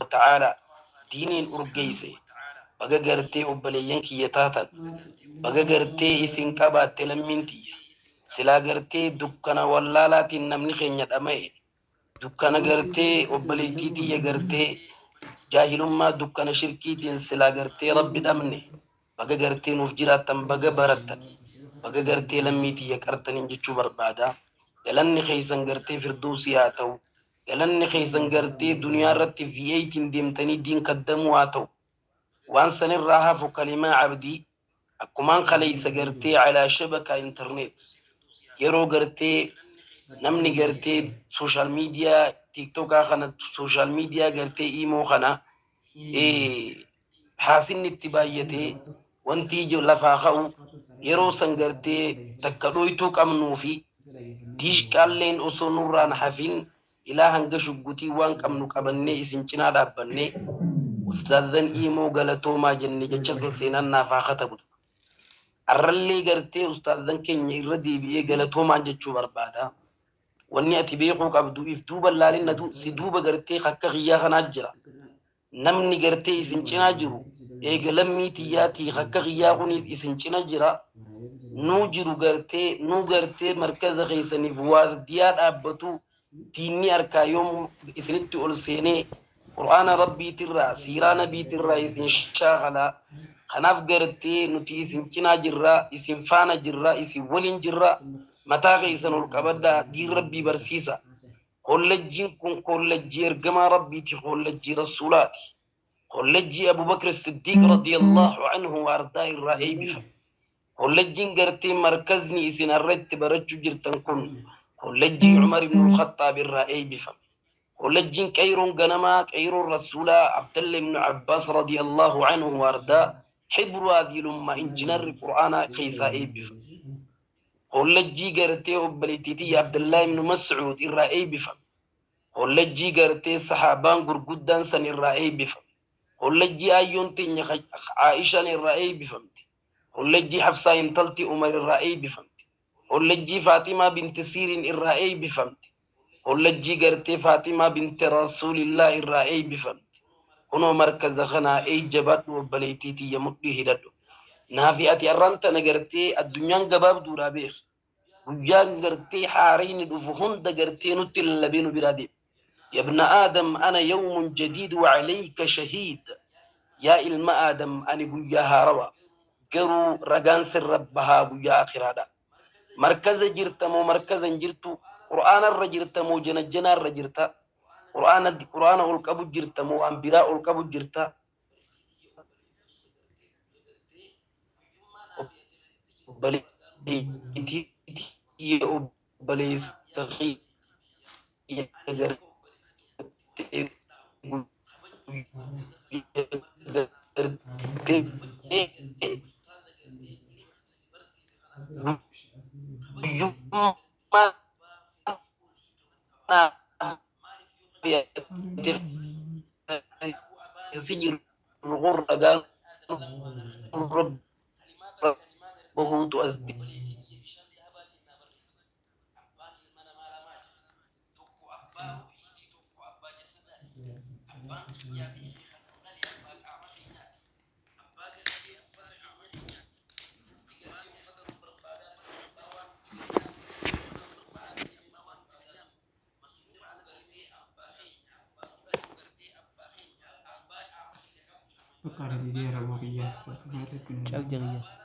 Ta'aalaa diiniin urgeeyse. Baga gartee obboleeyyan kiyya taatan, baga gartee isin qabaatte lammiin tiyya. Silaa gartee dukkana wallaalaatiin namni keenya dhama'e, dukkana gartee obboleettii tiyya gartee jaahilummaa, dukkana shirkiitiin silaa gartee Rabbi dhabne. Baga gartee nuuf jiraattan, baga barattan, baga gartee lammii tiyya qartaniin jechuu barbaada. Galanni keessan gartee firdowsii haa ta'u. Galanni keessan gartee duniyaa irratti V8n deemtanii diin kaddamuu haa ta'u. Waan sanirraa hafu kalimaa abdii akkumaan kaleeysa gartee alaa shabaka internet yeroo gartee namni gartee social media tiktokaa kana, social media gartee imoo kana haasinni itti baay'atee wanti lafaa ka'u, yeroo san gartee takka dhoytuu qabnuu fi diishqaalleen osoo nurraan hafin ilaa hanga shuggutii waan qabnu qabannee isin cinaa dhaabbannee, ustaazan imoo galatoomaa jenne. Jecha san seenaan naaf haa katabu. Arrallee gartee ustaazan keenya irra deebi'ee galatoomaa jechuu barbaada. Wanni ati beekuu qabdu, if duuba laalin, si duuba gartee akka kiyyaa kanaa jira. Namni gartee isin cinaa jiru eega lammii tiyyaatii akka kiyyaa kunis isin cina jira. Nuu jiru gartee nuu gartee markaza keessaniif waardiyaa dhaabbatu. Diinni harkaa yoom isinitti ol seenee Qur'aana Rabbiitirraa, siiraa Nabiitirraa isin shaakalaa. Kanaaf gartee nuti isin cinaa jirra, isin faana jirra, isin waliin jirra. Mataa keessan ol qabadhaa, diin Rabbii barsiisa. Kollejjiin kun kollejjii ergamaa Rabbiiti, kollejjii Rasuulaati, kollejjii Abubakr Siddiiq radiyallahu anhu wa ardaa irraa eebbifame. Kollejjiin gartee markazni isin har'a itti barachuu jirtan kun kollejjii Umar ibn al-Khattaab irraa eebbifame. Kollejjiin qeeyroon ganamaa, qeeyroon Rasuulaa Abdalla ibn Abbaas radiyallahu anhu wa ardaa, xibru haadhil umma, injinarri Qur'aanaa keessaa eebbifame. Kollejjii gartee obboleettii Abdallah ibn Mas'uud irraa eebbifame. Kollejjii gartee sahaabaan gurguddaan san irraa eebbifame. Kollejjii ayyoon teenya Aishaan irraa eebbifamte. Kollejjii Hafsaa intalti Umar irraa eebbifamte. Kollejjii Faatimaa binti Siiriin irraa eebbifamte. Kollejjii gartee Faatimaa binti Rasuulillaa irraa eebbifamte. Kunoo markaza kanaa. Ey jabaadhu obboleettii tiyya, mudhii hidhadhu. Naafi ati arraan tana gartee addunyaan gabaabduudhaa beek. Guyyaan gartee haarayni dhufu hunda gartee nutti lallabee nu biraa deema. يا ابن آدم أنا يوم جديد وعليك شهيد. Yaa ilma Aadam, ani guyyaa haarawa, garuu ragaan sirra bahaa guyyaa akhiraadha. Markaza jirta moo markaza hin jirtu? Qur'aana irra jirta moo janajjanaa irra jirta? Qur'aana ol qabu jirta moo waan biraa ol qabu jirta? Obboleettii obboleessa kiyya gartee gartee guyyummaa si jiru kun ragaan nurra bahuutu as Bakka ani jijjiirra boo kiyyaas Cal jedhi.